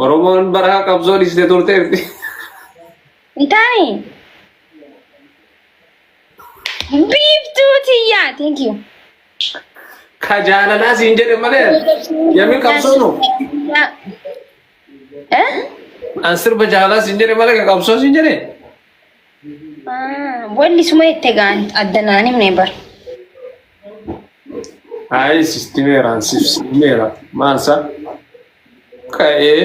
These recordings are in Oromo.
Oromoon baraa qabsoo dhiiste turteerti. Hin taane. Biiftuu tiyyaa. Thank you. Ka jaalalaa siin jedhe malee yamin qabsoo nu. Eh? An sirba jaalalaa siin jedhe malee ka qabsoo siin jedhe. Ah, Walli suma itti gaan adda naan himne bar. Ayi sistimeera an siif simeera maal sa ka'ee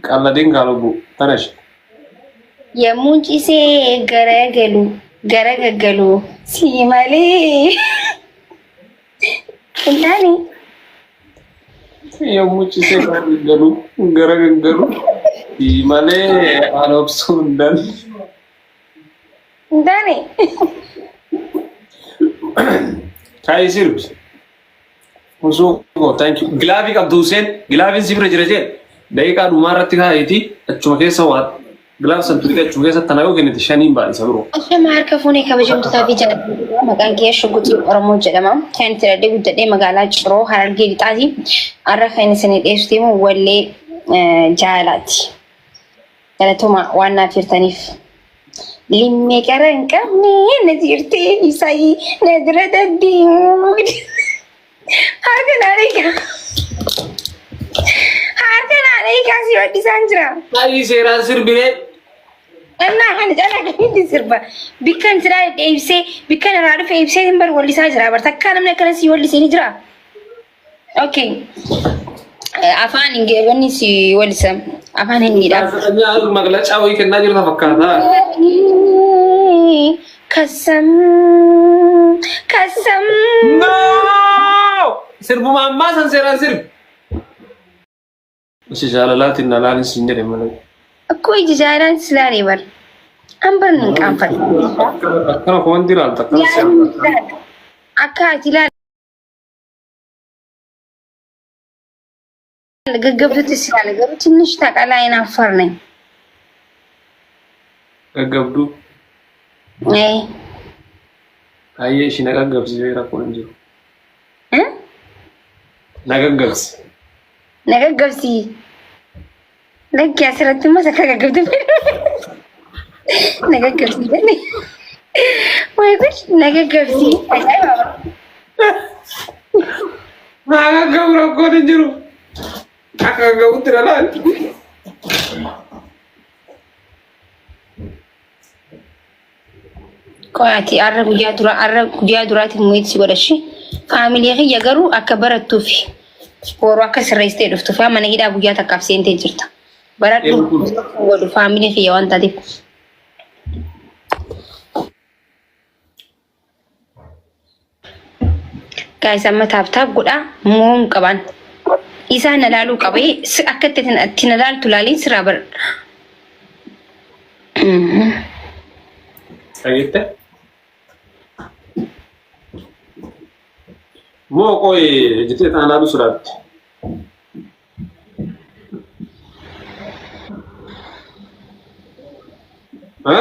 qalladin kaa lubbu tanash. Yemmuun ciisee gara galu gara gaggalu si malee. Hin taane. Yommuu ciisee gara gaggalu gara gaggalu si malee an obsuu hin danda'u. Hin taane. Kaayii sirbi. Osoo koo thank you. Gilaavii qabdu Hussein. Gilaaviin si bira jira jee. Daqiiqaa dhumaa irratti kaa'iiti achuma keessa waa gilaaf san tuqee achuma keessa tana yoo kennite shaniin baay'isa biroo. Ashama harka fuunee kabajamtootaa fi jaallatamtoota maqaan kiyya Shuguxii Oromoo jedhama. Kan itti dhaladhee guddadhee magaalaa Ciroo Harargee Lixaati. Har'a kan isin dhiyeessu deemu wallee jaalalaati. Galatoomaa waan naaf jirtaniif. Limmee qara hin qabne na jirtee isayii na dura daddeemu. Harka naa dhiigaa. Harka naa dhiigaa si wadhisaan jira. Baay'ee seeraan sirbinee. Annaa kana caalaa kamitti sirba. Bikkan siraa ibsee bikkan irraa dhufe ibsee hin bar wallisaa jira. Bar takkaa namni akkana si wallisee ni jira. Okay. Afaan wanni si walisa afaan hindiidha. Gaazexanyaa maglacaa wayii kennaa jirta fakkaata. Kasam kasam. No! Sirbuma ammaa san seeraan sirbi. Isi jaalalaatiin na laalin siin jedhe malee. Akkoo ija jaalalaan si laalee bar. An bar hin qaanfadhu. Akkana komantii ilaalta akkana si Akka ati ilaal gaggabdutti si ilaala garuu tinnish taqalaa hin affarne. Gaggabduu. Ee. Baay'ee ishii na gaggabsiisee rakkoon hin jiru. Eh? Na gaggabsi. Na gaggabsi. Lakki asirratti immoo akka gaggabdu na gaggabsi jenne. Wayi kun na gaggabsi. Ajaa'iba. Na gaggabu rakkoon hin jiru. Akka gaggabutti na laali. Qo'aati har'a guyyaa dura har'a guyyaa duraatiif mu'iit si godhashi. Faamilii kiyya garuu akka barattuuf boru akka sirreessitee dhuftuuf mana hidhaa guyyaa takkaaf seentee jirta. Baradhu godhu faamilii kiyya waan taateef. Guys amma taap taap godhaa mo'uun qaban. Isaan na laaluu qabee akka itti na laaltu laaliin siraa baradha. Dhageette? Moo qoy jettee tana laaluu sodaatti? Ha?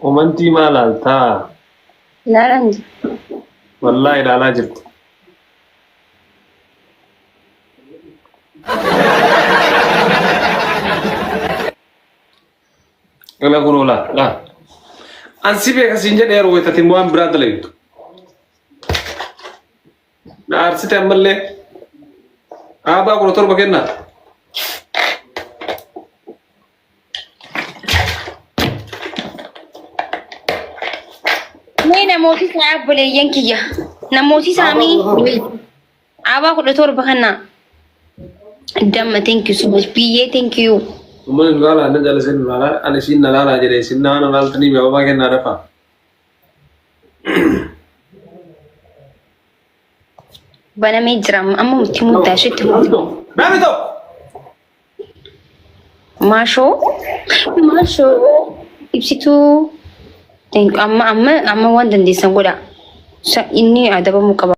Komantii maa laaltaa? Ilaalaan jira. Wallaahi ilaalaa jirti. Ila kunoo laa laa. An si beeka siin jedhe yeroo wayitatiin waan biraa dalaytu. Na aarsite ammallee. Aabaa 17 kennaa. Mee namooti isaa obboleeyyan kiyya. Namooti isaa mee abaa 17 kana. Damma, thank you so much. Biyyee, thank you. Uummanni nu laalaa na jala nu laalaa ani isiin na laalaa jedhe isin na laaltanii ababaa kennaa dafaa. Banamee jira amma itti muddaa isheetti muddaa. Namni tokko. Maashoo, maashoo, ibsituu, amma amma amma waan dandeessan godha. Inni adabamuu qaba.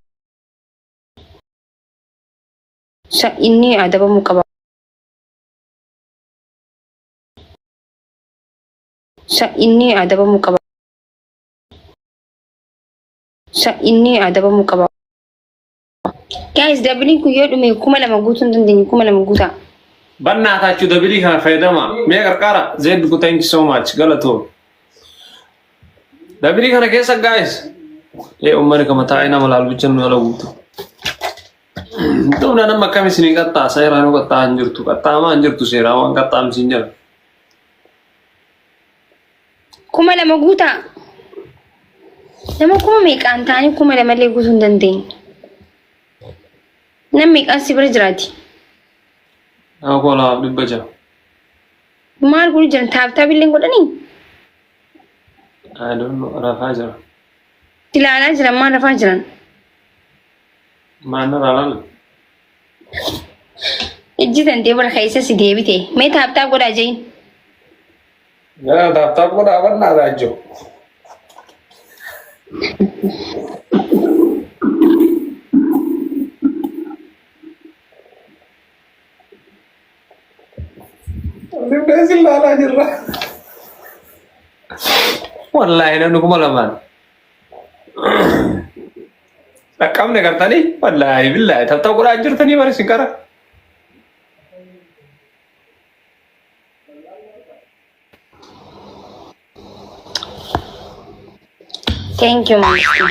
Inni adabamuu qaba. Inni adabamuu qaba. Inni adabamuu qaba. Guys, doubleiin kun yoo dhume 2000 guutuu hin dandeenye, 2000 guutaa. Bannaa taachuu double kana fayyadama. Mee qarqaara Zed ku, thank you so much, galatoo. Double kana keessa, guys. Ee, uummanni kama taa'ee nama laalu bicha nu ala guutu. Humna nama akkam isinii qaxxaa seeraa nu qaxxaa hin jirtu, qaxxaamaa hin jirtu, seeraa waan qaxxaamsiin jira. 2000 guutaa. Nama kuma meeqaan ta'anii 2000 illee guutuu hin dandeenye. Namni meeqaan si bira jiraati? Nama 2600. Maal godhu jiran? Tap tap illee godhanii? I don't know, rafaa jira. Ilaalaa jiran, maal rafaa jiran? Maal narraa laala? Ijji tantee bara keessa si deebite. Mee tap tap godhaa jeyin. Yaa, tap tap godhaa bannaa taachuu. Rifeensi ilaalaa jirra. Wallaahi namni 2000n. Dhaqqabne gartanii, wallaahi billaahi tap tap godhaa jirtanii bari isin qara. Thank you, Mangisti.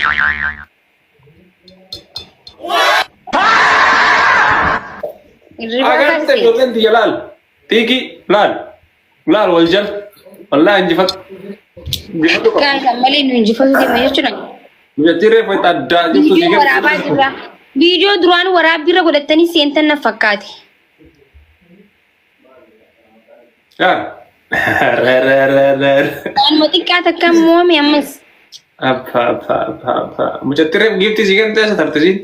Hirribaa Agarte kaasee. ijoolleen tiyya laal. Xiiqii laal. Laal wal jala. Wallaahi injifatu. Injifatu qaba. Guys, ammallee nu injifatu deema jechuudha. Biyyattii reefu itti addaa jirtu si Viidiyoo waraabaa jirra. Viidiyoo duraan waraabbiirra godhattanii seentan na fakkaate. Waanuma xiqqaa takka moome ammas. Abba abba abba abba. Mucattii reefu giiftii si kennite eessa tarte siin?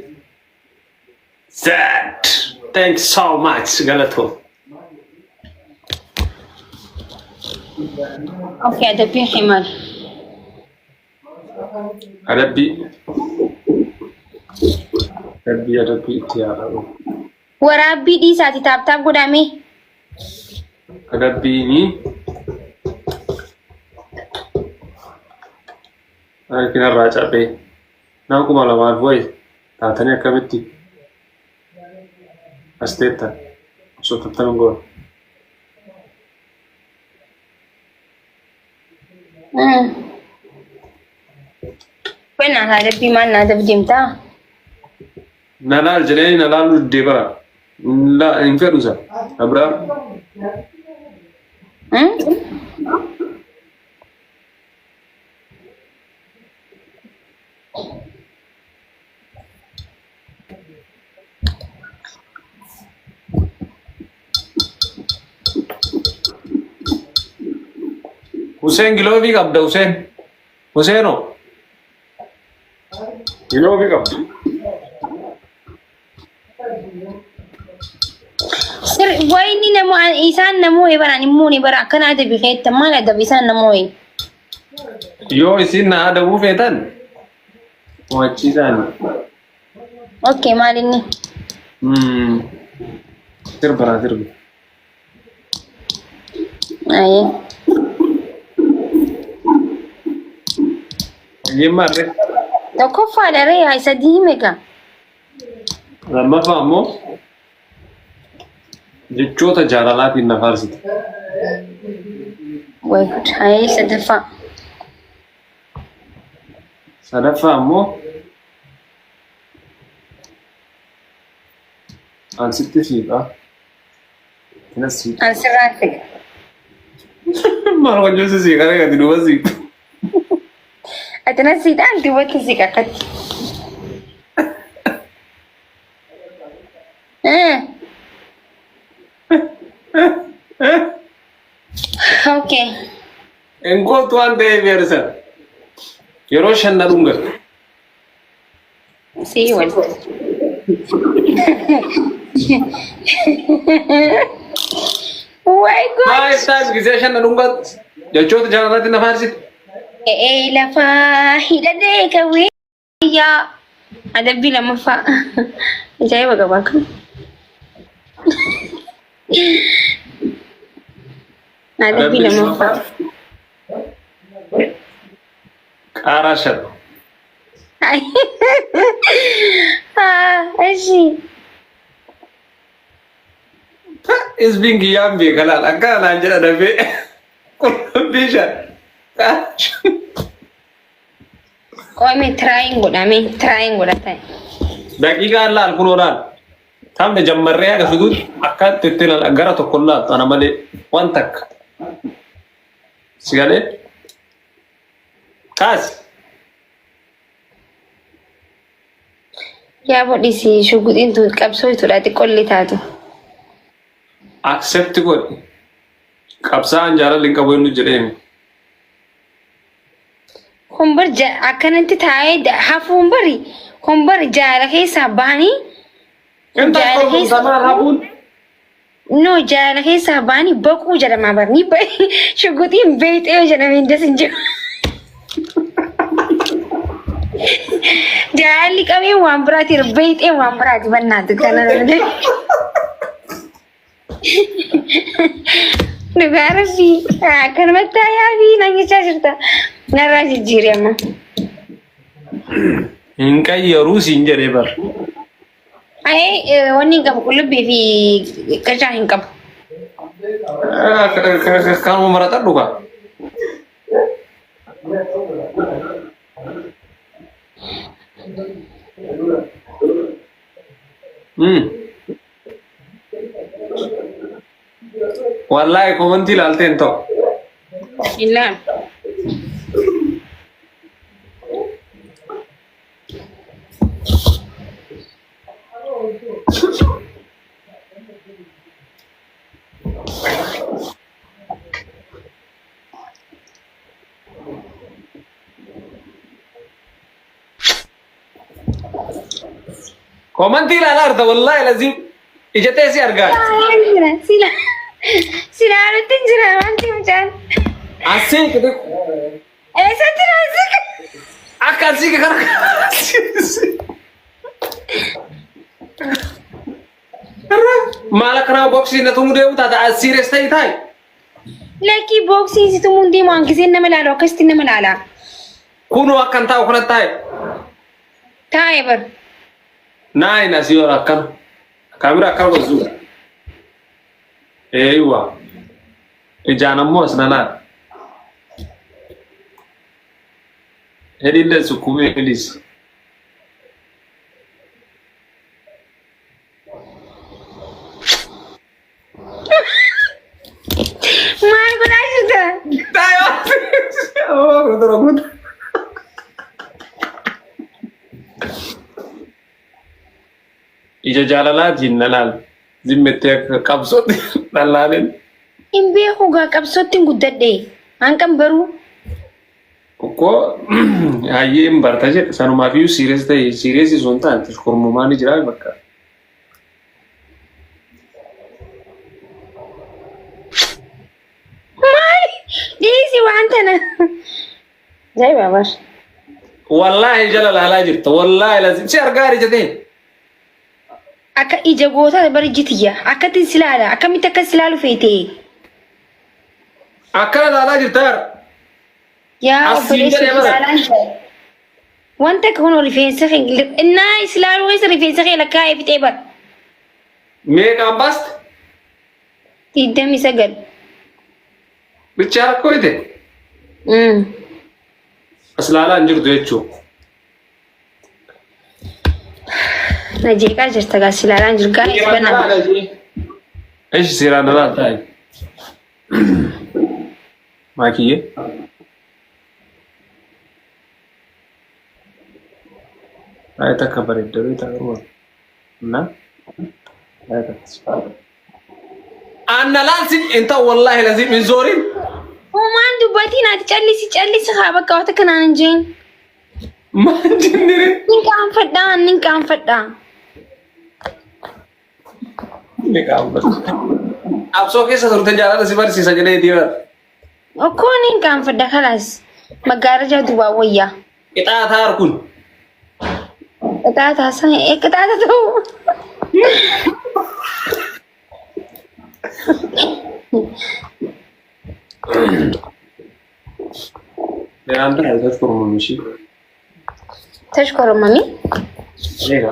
Zed. Thanks so much, galatoo. Okay, adabbiin kee maal? Adabbii. Adabbii, adabbii itti yaadamu. Waraabbii dhiisaati tap tap godhame. Adabbiini harkinarraa cabee nama 2000f wayi taatanii akkamitti as teettan osoo tattamin goone. Kennaa adabbii maal na adab deemtaa? Na laal jedhee na laaluu diddee bara. Hin fedhu isa. Abrahaam. Hussein glove qabda, Hussein. Husseeno. Glove qabda. Sir, wayni namo isaan namoo bara immoo ni bara akkana adabi keetta maal adabi isaan namoo? Yoo isin na adabuu feetan mo'achiisaan. Okay, maal inni? Sirba naa sirbi. Ayee. Hayyeen maarree. Tokkoffaadha ree, haa sadii hime gaa. Lammaffaa ammoo jechoota jaalalaatiin na faarsite. Way good. Ayee, sadaffaa. Sadaffaa ammoo an sitti siiqa. Kanas siiqa. An sirraan figa. Maal wajjin si siiqa gadi duuba siiqa. Ati na siidhaan duubatti siqa akkatti. Okay. Hin gootu waan ta'eef yersan. Yeroo shan na dhungatu. Sii wal. Way God. Five times gisee shan na dhungatu. Jechoota jaalalatti na faarsite. E'ee lafaa hidhadhee kawwee yaa adabbii lammaffaa. Ajaa'iba qabaa kun. Adabbii lammaffaa. Qaaraa shan. Eshi. Isbiin kiyyaan beeka laal akkana naan jedha dafee qullubbii shan. Qaaraa shan. Qoome tiraayin godhame tiraayin godhata. Daqiiqaan laal kunoo laal. Taphni jammarree haga figuutti akka itti gara tokko laaltu ana malee waan takka. Si galee? Kaasi. Yaa bodhisi shuguxiin tun qabsoo itudha xiqqollee taatu. Accept godhi. Qabsaa'aan jaalalli hin qabu inni jedheemi. Kun bar akkanatti taa'ee hafuun bari kun bari jaala keessaa bahanii Intal jaala keessa koromsamaa hafuun no jaala keessaa bahanii baquu jedhama bar ni shuguxiin beeyxee yoo jedhame hin das hin jiru. Jaalli qabee waan biraati beeyxee waan biraati bannaatu kana. Dhugaa rabbii akkanumatti hayaa fi naan jechaa jirta. Narraa jijjiiri amma. Hin qayyaruu siin jedhee bar. Ayee wanni hin qabu qullubbii fi qircaa hin qabu. Kanuma maratadhu kaa. Wallaahi komantii ilaaltee hin ta'u. Illaan. Komantii ilaalaa jirta wallaahi laziim ija tee si argaa. Sila silaalutti hin jira wanti mucaan. Asii xixiqqoo Eessatti naasika? akka asii kana. Maal akkanaa boksii na tumuu deemu taata as serious ta'ii taa'i. Lakkii booksii si tumuun deemu hangiseen nama ilaalu akkasitti nama ilaala. Kunoo akkan taa'u kanatti taa'i. Taa'e bar. Naayin asii ol akkana. Kaamera akkana gochuu. Eeywa. Ijaan ammoo as na laala. Hidhiillee sukkuumee please. Maal godhaa jirta? Ija jaalalaatiin na laal. Zimmettee akka qabsootti dhallaaleen. Hin beeku gaa qabsootti hin guddadhe. Hanqan baruu. Okkoo hayyee hin barta jedhe sanumaaf iyyuu siiriyees ta'e siiriyees osoo hin taane tashkormumaa ni jira bakka. Maali? Dhiisi waan tana. Ajaa'iba bar. Wallaahi jala laalaa jirta wallaahi lazim si argaa ija ta'e. Akka ija gootaa bar iji tiyya. Akkatti si laala. Akkamitti akka si laalu feete? Akkana laalaa jirta yaar. Yaa As siin obboleessa jedhee bara. ilaalaan jira. Wanta akka kun rifeensa kee innaa islaaluu keessa rifeensa kee lakkaa'ee fixee bar. Meeqaan baaste? 29. Bichaa rakkoo ite? As laalaa hin jirtu jechuudha. Na jeeqaa jirta gaa si ilaalaa hin jiru. Gaa'is banaa. Ishi seeraan alaa taa'e. Maakiyyee. Baay'ee takka bareedda beektaa garuu. Na? Baay'ee takka. Anna laalsi hin ta'u wallaahi laziim hin zoorin. Homaan dubbatiin ati callisi callisi haa bakka wata kanaan hin jeen. Maal jennire? Nin qaanfadhaa nin qaanfadhaa. Ni qaanfadha. Qabsoo keessa turte jaalala si barsiisa jedhee itti bara. Okkoo nin qaanfadha kalaas. Maggaarajaa duwwaa wayyaa. Qixaataa kun. Qixaataa san qixaata ta'u. Yaanta irratti kormamishii. Tashkoromamii. Eega.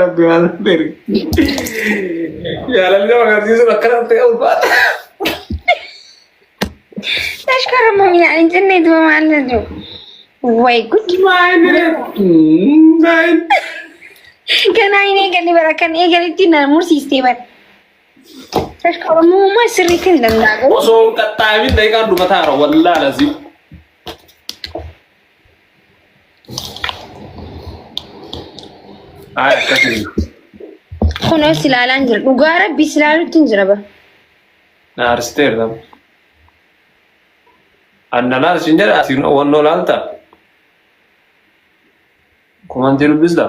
Rabbi waan beeku. Jaalalli nama agarsiisuun akkana ta'e ulfaata. Tashkoromamii naan hin jenne duba maal jedhu. Way gud. Maayini. Kanaa hin eegalle bara kan eegaletti na mursiistee bara. Tashkoromamummaa sirriitti hin danda'amu. Osoo hin qaxxaamin daqiiqaan dhumataara wallaa lazim. Ay akkasii. Kunoo si ilaalaan jira. Dhugaa rabbii si ilaaluutti hin jira bara. Na aarsisteerta. Anna laal siin jedha asiin wannoo laalta. Komantii dubbista.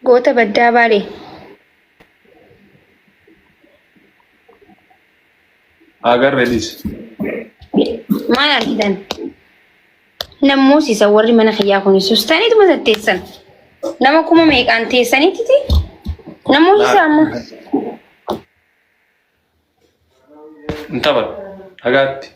Goota baddaa baalee. Agarre dhis. Maal argitan? Nammoosisa warri mana kiyyaa kun sustaniituma tatteessan. Nama kuma meeqaan teessaniittiti? Nammoosisa amma. Hin taphadhu. Dhagaatti.